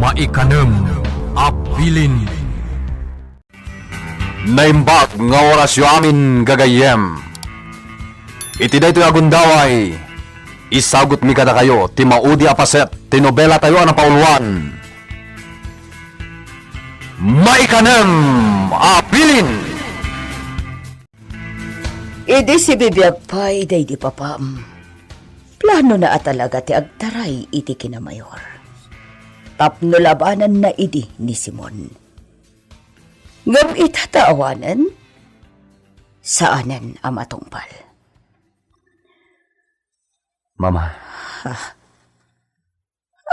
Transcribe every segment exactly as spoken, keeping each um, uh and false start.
Maikanem a bilin. Naimbag nga orasyo amin, gagayyem. Iti daytoy a gundaway, isagutmi kadakayo ti maudi a paset ti nobelatayo a napauluan, Maikanem a bilin. Idi sibibiag pay daydi papam, planona a talaga ti agtaray iti kinamayor tapno labananna idi ni Simon. Ngem ita ta awanen, saanen a matungpal. Mama. Ha?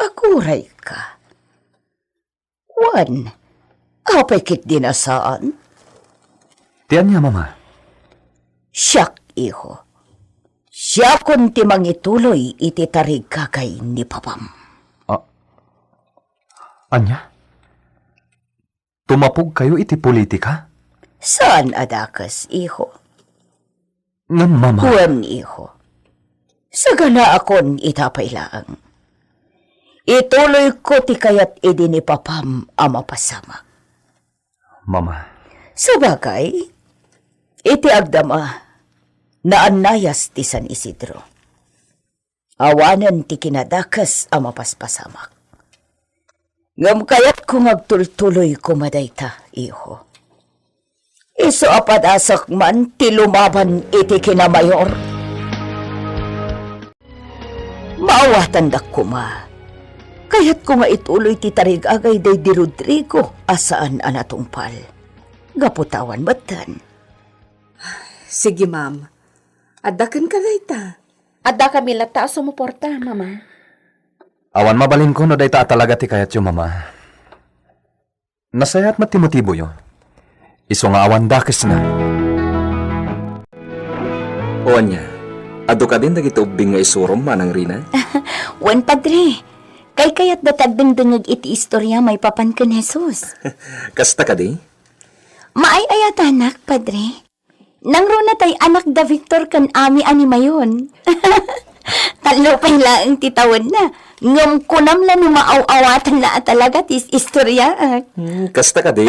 Agurayka. Wen, apay ketdi a saan? Ti ania, Mama? Siak, iho. Siakon ti mangituloy iti tarigagay ni papam. Ah, ania? Tumapogkayo iti politika? Saan a dakes, iho. Ngem, Mama. Wen, iho. Saganaakon ita pay laeng. Ituloyko ti kayat idi ni papam a mapasamak. Mama. Sabagay, iti agdama, naannayas ti San Isidro. Awanen ti kinadakes a mapaspasamak. Ngem kayatko nga agtultuloy koma dayta, iho. Isu a padasek man ti lumaban iti kinamayor. Maawatandak koma. Kayatko nga ituloy ti tarigagay daydi Rodrigo a saan a natungpal. Gapu ta awan metten. Sige, ma'am. Adda kenka dayta. Addakami latta a sumuporta, Mama. Awan mabalinko no dayta a talaga ti kayatyo, Mama. Nasayaat met ti motiboyo. Isu nga awan dakesna. O ania, adu kadin dagiti ubbing nga isurom, Manang Rina? Wen, Padre. Kaykayatda ti agdengdengngeg iti istoria maipapan ken Jesus. Kasta kadi? Maay-ayatanak, Padre. Nangruna tay anak da Victor ken Ami a ni Mayon. Tallo pay laeng ti tawenna, ngem kunam la no maaw-awatanna a talaga ti is-istoriaak. Hmm, kasta kadi?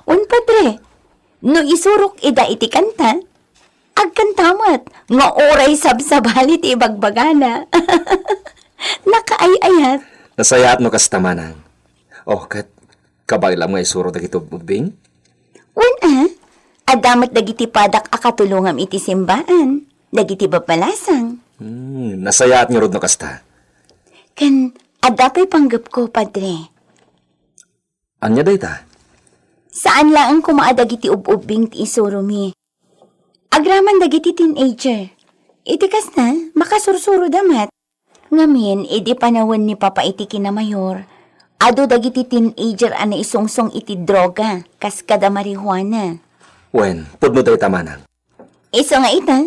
Wen, Padre, no isurok ida iti kanta, agkanta met nga uray sabsabali ti ibagbagana. Nakaay-ayat. Nasayaat no kasta, Manang. O, ket kabaylam nga isuro dagiti ub-, ubbing? Wen, a? Adda met dagiti padak a katulongam iti simbaan, dagiti babbalasang. Hmm, nasayaat ngarud no kasta. Ken adda pay panggepko, Padre. Ania dayta? Saan laeng koma a dagiti ub-ubbing ti isuromi. Agraman dagiti teenager. Iti kasta, makasursuroda met. Ngamin, idi panawen ni Papa iti kinamayor, adu dagiti teenager a naisungsong iti droga, kas kada marijuana. Wen, pudno dayta, Manang. Isu nga ita,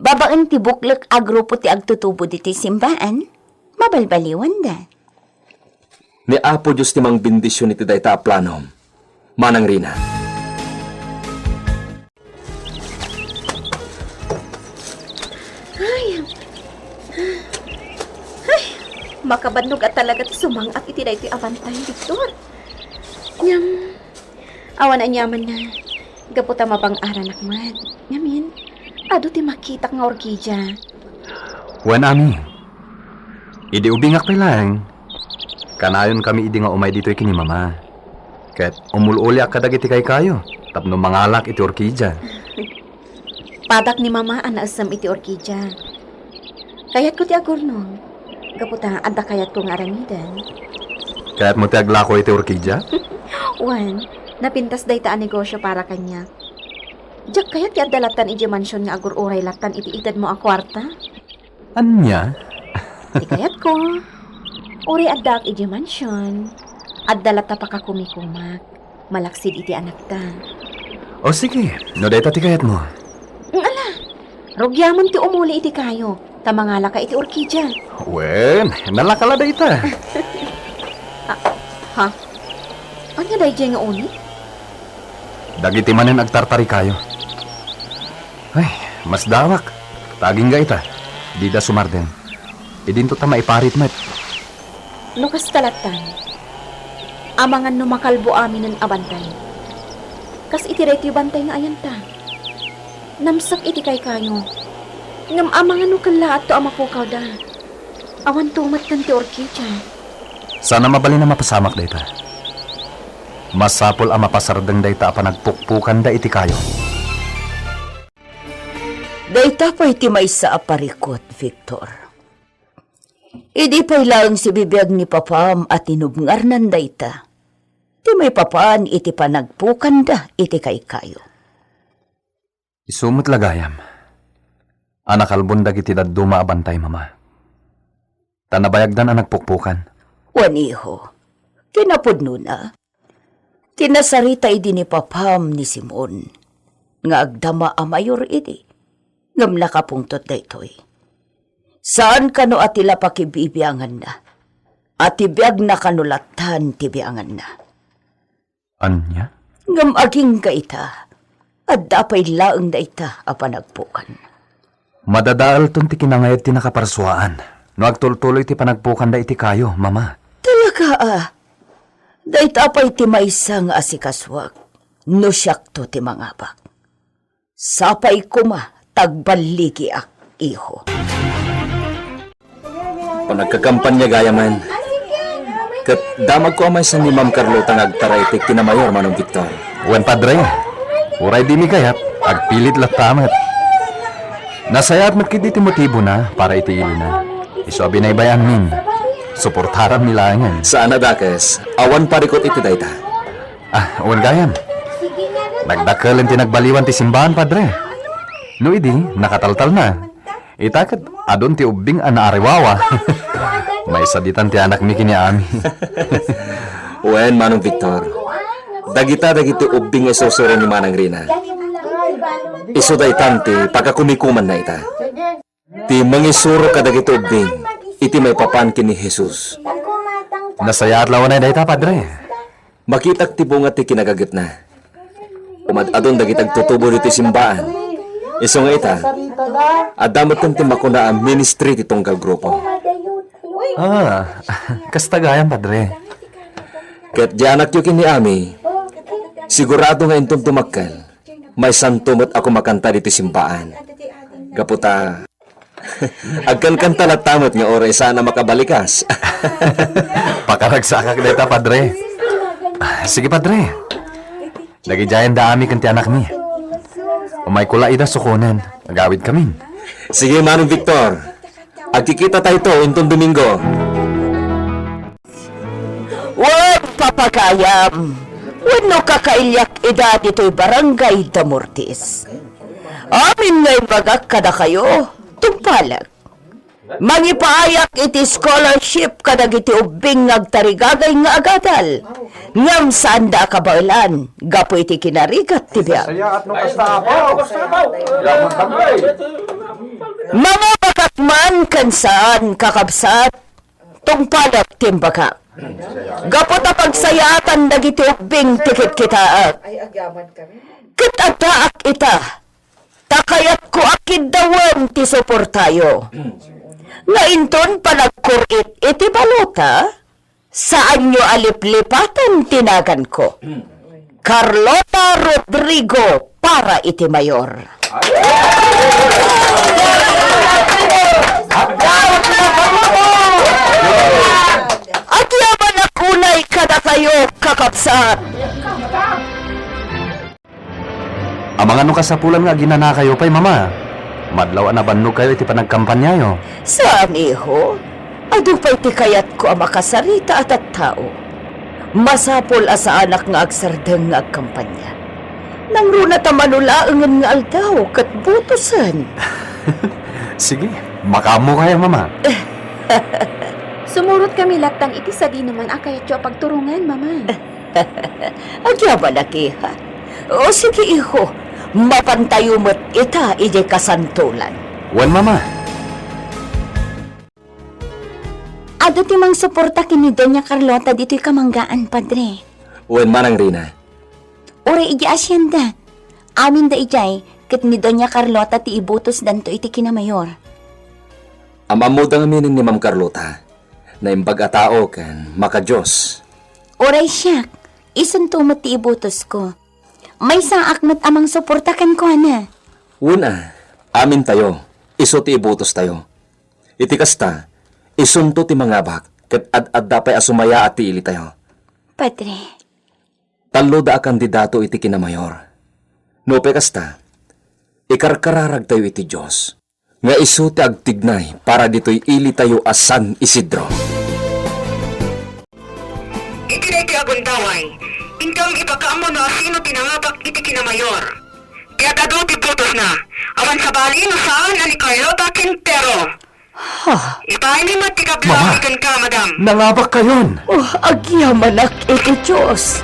babaen ti buklek a grupo ti agtutubo ditoy simbaan, mabalbaliwanda. Ni Apo Dios ti mangbendision iti dayta a planom, Manang Rina. Ay, ay, makabannog a talaga ti sumang-at iti daytoy a bantay, Victor. Ngem, awan aniamanna, gapu ta mabang-aranak met. Ngamin, adu ti makitak nga orkidia. Wen, Ami. Idi ubingak pay laeng, kanayonkami idi nga umay ditoy ken ni Mama. Ket umul-uliak kadagiti kaykayo tapno mangalak iti orkidia. Padak ni Mama a naessem iti orkidia. Kayatko ti agurnong, gapu ta adda kayatko nga aramiden. Kayatmo ti aglako iti orkidia? Wen, napintas dayta a negosio para kaniak. Diak kayat ti adda lattan idiay mansion nga agur-uray lattan iti itedmo a kuarta. Ania? Ti kayatko, uray addaak idiay mansion, adda latta pakakumikumak, malaksid iti anakta. O sige, no dayta ti kayatmo. Ala, rugiamon ti umuli iti kayo, ta mangalaka iti orkidia. Wen, nalaka la dayta. Ah, ha? Ania daydiay nga uni? Dagiti manen agtartarikayo. Ay, masdawak. Ta agingga ita, dida sumardeng. Idinto ta maiparit met. No kasta lattan, Amangan no makalbo aminen a bantay. Kas iti daytoy bantay nga ayanta. Namsek iti kaykayo. Ngem amangan no kellaatto a mapukawda. Awanto metten ti orkidia. Saan a mabalin a mapasamak dayta. Masapul a mapasardeng dayta a panagpukpokanda iti kayo. Dayta pay ti maysa a parikut, Victor. Idi pay laeng sibibiag ni papam a tinubngarnan dayta, ti maipapan iti panagpukanda iti kaykayo. Isu met la gayam a nakalbon dagiti dadduma a bantay, Mama. Ta nabayagdan a nagpukpukan. Wen, iho, kinapudnona, ti nasarita idi ni papam ni Simon nga agdama a mayor idi, ngem nakapungtot daytoy. Saan kano a ti la pakibibianganna, a ti biagna kano lattan ti bianganna. Ania? Ngem agingga ita, adda pay laeng dayta a panagpukan. Madadaelton ti kinangayad ti nakaparsuaan no agtultuloy ti panagpukanda iti kayo, Mama. Talaga a, dayta pay ti maysa nga asikasuak no siakto ti mangabak. Sapay koma ta agballigiak, iho. Panagkakampanya gayamen. Ket damagko a maysa ni Ma'am Carlota nga agtara iti kinamayor, Manong Victor. Wen, Padre, uray dimi kayat, agpilit latta met. Nasayaat met ketdi ti motibona para iti ilina. Isu a binaybay-anmin, suportaranmi laengen. Saan a dakes, awan parikut iti dayta. Ah, wen gayam. Nagdakelen ti nagbaliwan ti simbaan, Padre. No idi, nakataltalna. Ita ket adun ti ubbing a naariwawa. Maisaditan ti anakmi ken ni Ami. Wen, Manong Victor. Dagita dagiti ubbing nga isursuro ni Manang Rina. Isu daytan ti pakakumikumanna ita. Ti mangisuro kadagiti ubbing iti maipapan ken ni Jesus. Nasayaat la unay dayta, Padre. Makitak ti bunga ti kinagagetna. Umad-adun dagiti agtutubo ditoy simbaan. Isu nga ita, adda metten ti makuna a ministry ti tunggal grupo. Ah, kasta gayam, Padre. Ket di anakyo ken ni Ami, sigurado nga inton dumakkel, maysanto met a kumakanta ditoy simbaan. Gapu ta, agkankanta latta met nga uray saan a makabalikas. Pakaragsakak dayta, Padre. Ah, sige, Padre. Dagidiayen da Ami ken ti anakmi. Umayko la ida sukonen. Agawidkamin. Sige, Manong Victor. Agkikita tayto inton Domingo. Wen, papagayam, wenno kakailiak ida ditoy Barangay Damortis. Amin nga imbagak kadakayo, tungpalek. Mangipaayak iti scholarship kadagiti ubbing nga agtarigagay nga agadal, ngem saanda a kabaelan gapu iti kinarigat ti biag. Sayaat no kasta, apo. Mangabakak man ken saan, kakabsat, tungpalek ti imbagak. Gapu ta pagsayaatan dagiti ubbing ti kitkitaek. Ket addaak ita, ta kayatko a kiddawen ti suportayo. Nga inton panagkur-it iti balota, saanyo a liplipatan ti naganko. Carlota Rodrigo para iti mayor. Agyamanak unay kadakayo, kakabsat. Amangan no kasapulan nga aginanakayo pay, Mama. Madlaw a nabannogkayo iti panagkampanyayo. Saan, iho. Adu pay ti kayatko a makasarita a tattao. Masapul a saanak nga agsardeng nga agkampanya. Nangruna ta mano laengen nga aldaw ket botosen. Sige, makaammokayo, Mama. Sumurotkami lattan iti sadinoman a kayatyo a pagturongen, Mama. Agyamanak, iha. O, sige, iho. Mapantayo met ita idiay kasantolan. Wen, Mama. Adu ti mangsuporta ken ni Doña Carlota ditoy kamanggaan, Padre. Wen, Manang Rina. Uray idiay asienda. Aminda idiay, ket ni Doña Carlota ti ibutosdanto iti kinamayor. Am-ammoda ngamin ni Ma'am Carlota. Naimbag a tao ken maka-Dios. Uray siak, isunto met ti ibutosko. Maysaak met a mangsuporta kenkuana. Wen a, amintayo, isu ti ibutostayo. Iti kasta, isunto ti mangabak, ket ad-adda pay a sumayaat ti ilitayo. Padre. Talloda a kandidato iti kinamayor. Nupay kasta, ikarkararagtayo iti Dios nga isu ti agtignay para ditoy ilitayo a San Isidro. Iti daytoy a gundaway, inkam ipakaammo no asino ti nangabak iti kinamayor. Ti ad-adu ti butosna, awan sabali no saan a ni Carlota Quintero. Ha? Ipaaymi met ti kablaaw Mama, kenka, madam. Nangabakkayon. Oh, agyamanak iti Dios.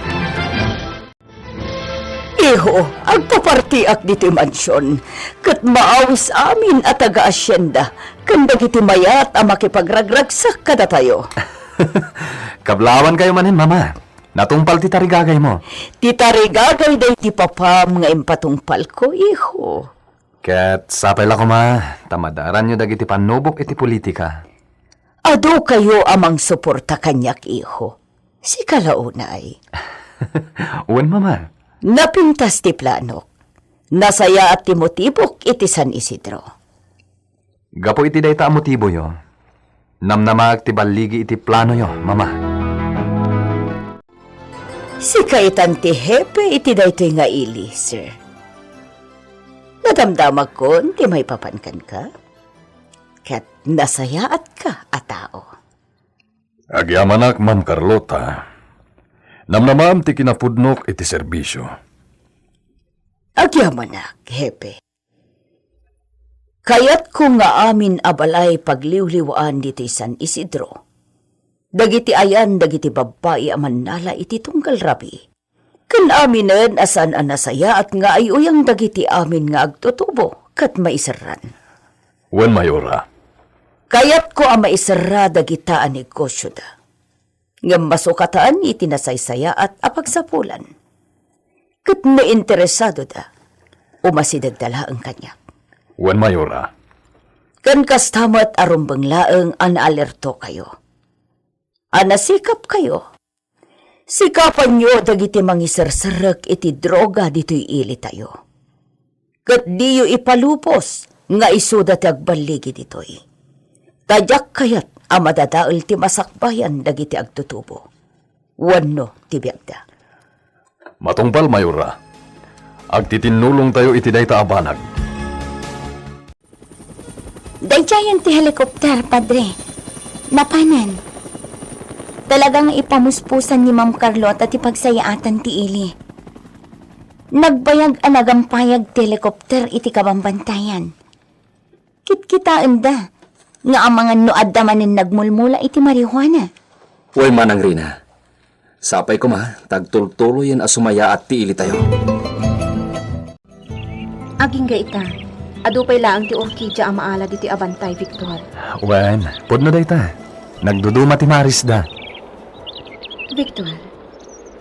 Iho, agpapartiak ditoy mansion, ket maawis amin a taga-asienda ken dagiti mayat a makipagragragsak kadatayo. Kablaawankayo manen, Mama. Natungpal ti tarigagaymo. Ti tarigagay daydi papam nga impatungpalko, iho. Ket sapay la koma, ta madaranyo dagiti pannubok iti politika. Adu kayo a mangsuporta kaniak, iho. Sika la unay. Wen, Mama. Napintas ti planok. Nasayaat ti motibok iti San Isidro. Gapu iti dayta a motiboyo, namnamaak ti balligi iti planoyo, Mama. Sika itan ti hepe iti daytoy nga ili, sir. Nadamdamagkon ti maipapan kenka, ket nasayaatka a tao. Agyamanak, Ma'am Carlota. Namnamaam ti kinapudnok iti serbisio. Agyamanak, hepe. Kayatko nga amin a balay pagliwliwaan ditoy San Isidro, dagiti ayan dagiti babbai a mannala iti tunggal rabii, ken aminen a saan a nasayaat nga ay-uyang dagiti amin nga agtutubo ket maiserran. Wen, Mayora. Kayatko a maiserra dagita a negosioda. Ngem masukatan iti nasaysayaat a pagsapulan. Ket no interesadoda, umasidegda laeng kaniak. Wen, Mayora. Ken kasta met a rumbeng laeng a naalertokayo. A nasikapkayo. Sikapanyo dagiti mangiserserrek iti droga ditoy ilitayo. Ket diyo ipalubos nga isuda ti agballigi ditoy. Ta diak kayat a madadael ti masakbayan dagiti agtutubo wenno ti biagda. Matungpal, Mayora. Agtitinnulongtayo iti dayta a banag. Daydiayen ti helicopter, Padre. Napanen. Talaga nga ipamuspusan ni Ma'am Carlota ti pagsayaatan ti ili. Nagbayag a nagampayag ti helicopter iti kabambantayan. Kitkitaenda nga amangan no adda manen nagmulmula iti marijuana. Wen, Manang Rina. Sapay koma, ta agtultuloyen a sumayaat ti ilitayo. Agingga ita, adu pay laeng ti orkidia a maala ditoy a bantay, Victor. Wen, pudno dayta. Nagduduma ti marisda. Victor,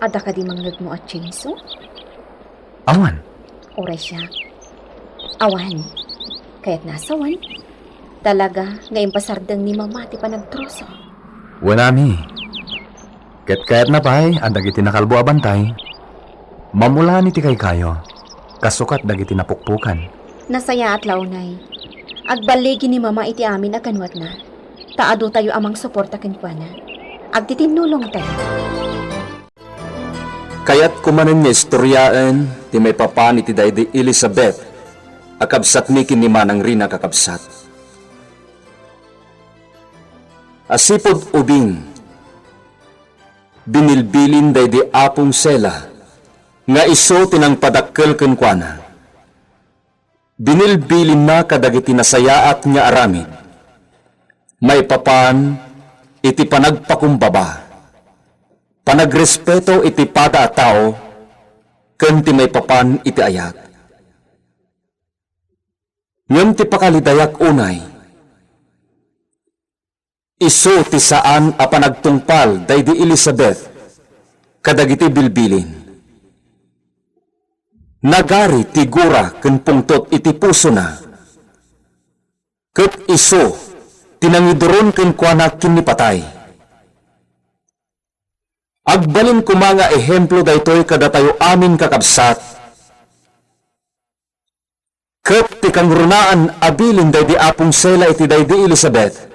adda kadi mangngegmo a chainsaw? Awan. Uray siak. Awan. Kayatna a sawen. Talaga nga impasardeng ni Mama ti panagtroso. Wen, Ami. Ket kayatna pay a dagiti nakalbo a bantay, mamulani ti kaykayo, kasukat dagiti napukpukan. Nasayaat la unay. Agballigi ni Mama iti amin a kanuatna, ta adutayo a mangsuporta kenkuana. Agtitinnulongtayo. Kayatko manen nga istoriaen ti maipapan iti daydi Elizabeth a kabsatmi ken ni Manang Rina, kakabsat. Asipud ubing, binilbilin daydi Apong Sela nga isu ti nangpadakkel kenkuana. Binilbilinna kadagiti nasayaat nga aramid, maipapan iti panagpakumbaba, panagrespeto iti pada a tao, ken ti maipapan iti ayat. Ngem ti pakalidayak unay, isu ti saan a panagtungpal daydi Elizabeth kadagiti bilbilin. Nagari ti gura ken pungtot iti pusona, ket isu ti nangiduron kenkuana ken ni patay. Agbalin koma nga ehemplo daytoy kadatayo amin, kakabsat, ket ti kangrunaan a bilin daydi Apong Sela iti daydi Elisabet.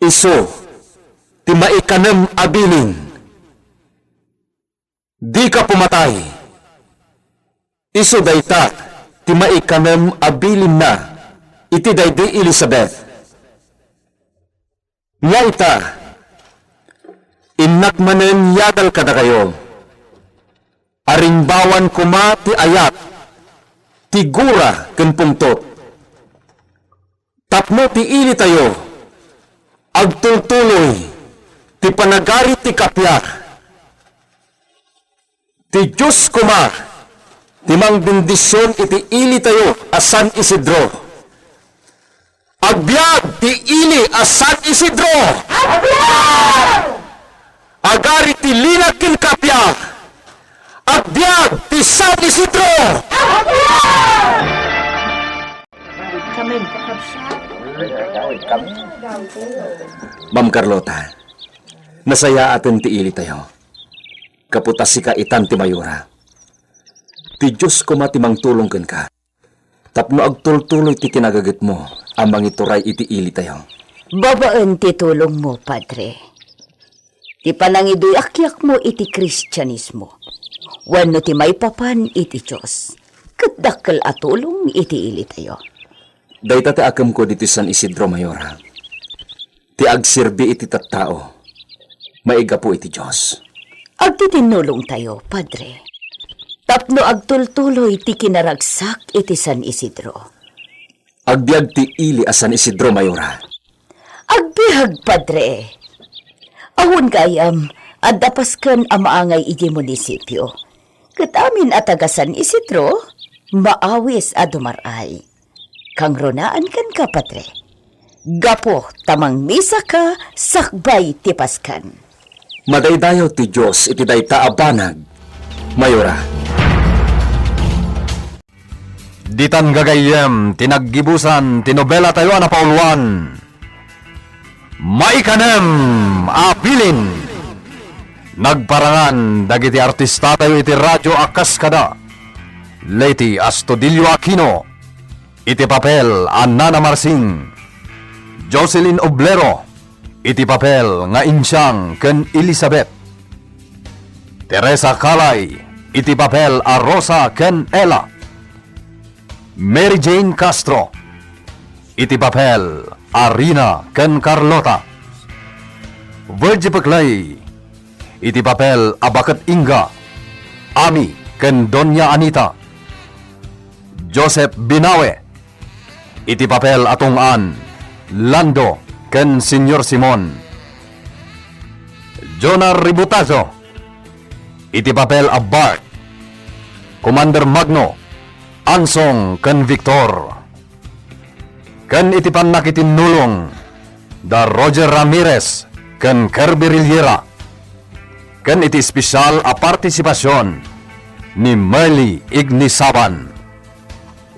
Isu ti maikanem a bilin. Dika pumatay. Isu dayta ti maikanem a bilinna iti daydi Elisabet. Nga ita, innak manen yadal kadakayo. Aringbawan koma ti ayat, ti gura ken pungtot. Tapno ti ilitayo, agtultuloy ti panagari ti kappia. Ti Dios koma ti mangbendision iti ilitayo a San Isidro. Agbiag ti ili a San Isidro! Agbiag! Agari ti lina ken kappia. Agbiag ti San Isidro! Agbiag! Ma'am Carlota, nasayaaten ti ilitayo. Gapu ta sika itan ti mayora. Ti Dios koma ti mangtulong kenka tapno agtultuloy ti kinagagetmo a mangituray iti ilitayo. Babaen ti tulongmo, Padre, ti panangiduyakyakmo iti Kristianismo wenno ti maipapan iti Dios, ket dakkel a tulong iti ilitayo. Dayta ti akemko ditoy San Isidro, Mayora. Ti agserbi iti tattao maigapu iti Dios. Agtitinnulongtayo, Padre, tapno agtultuloy ti kinaragsak iti San Isidro. Agbiag ti ili a San Isidro, Mayora. Agbiag, Padre. Awan gayam, adda pasken a maangay iti munisipio. Ket amin a taga San Isidro, maawis a dumar-ay. Kangrunaan kenka, Padre. Gapu ta mangmisaka sakbay ti pasken. Madaydayaw ti Dios iti dayta a banag, Mayora. Ditan gagayyem ti naggibusan ti nobelatayo a napauluan, Maikanem a Bilin. Nagparangan dagiti artistatayo iti radio a kas kada Leti Astudillo Aquino iti papel a Nana Marsing, Jocelyn Oblero iti papel nga Insiang ken Elizabeth, Teresa Calay iti papel a Rosa ken Ella, Mary Jane Castro iti papel a Rina ken Carlota, Virgie Peclay iti papel a Baket Inga, Ami ken Doña Anita, Joseph Binawe iti papel a Tong-an, Lando ken Señor Simon, Jonah Ributazo iti papel a Bart, Commander Magno, Ansong ken Victor, ken iti pannakitinnulong da Roger Ramirez ken Kirby Riliera, ken iti espesyal a partisipasion ni Merly Ignisaban.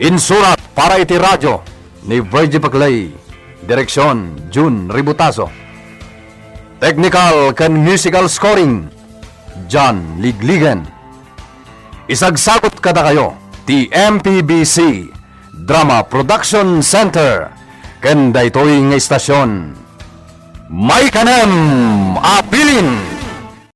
Insurat para iti radio ni Virgie Peclay, direksion Jun Ributazo. Technical ken musical scoring, John Ligligen. Isagsagut kadakayo ti M P B C Drama Production Center ken daytoy nga istasion. Maikanem a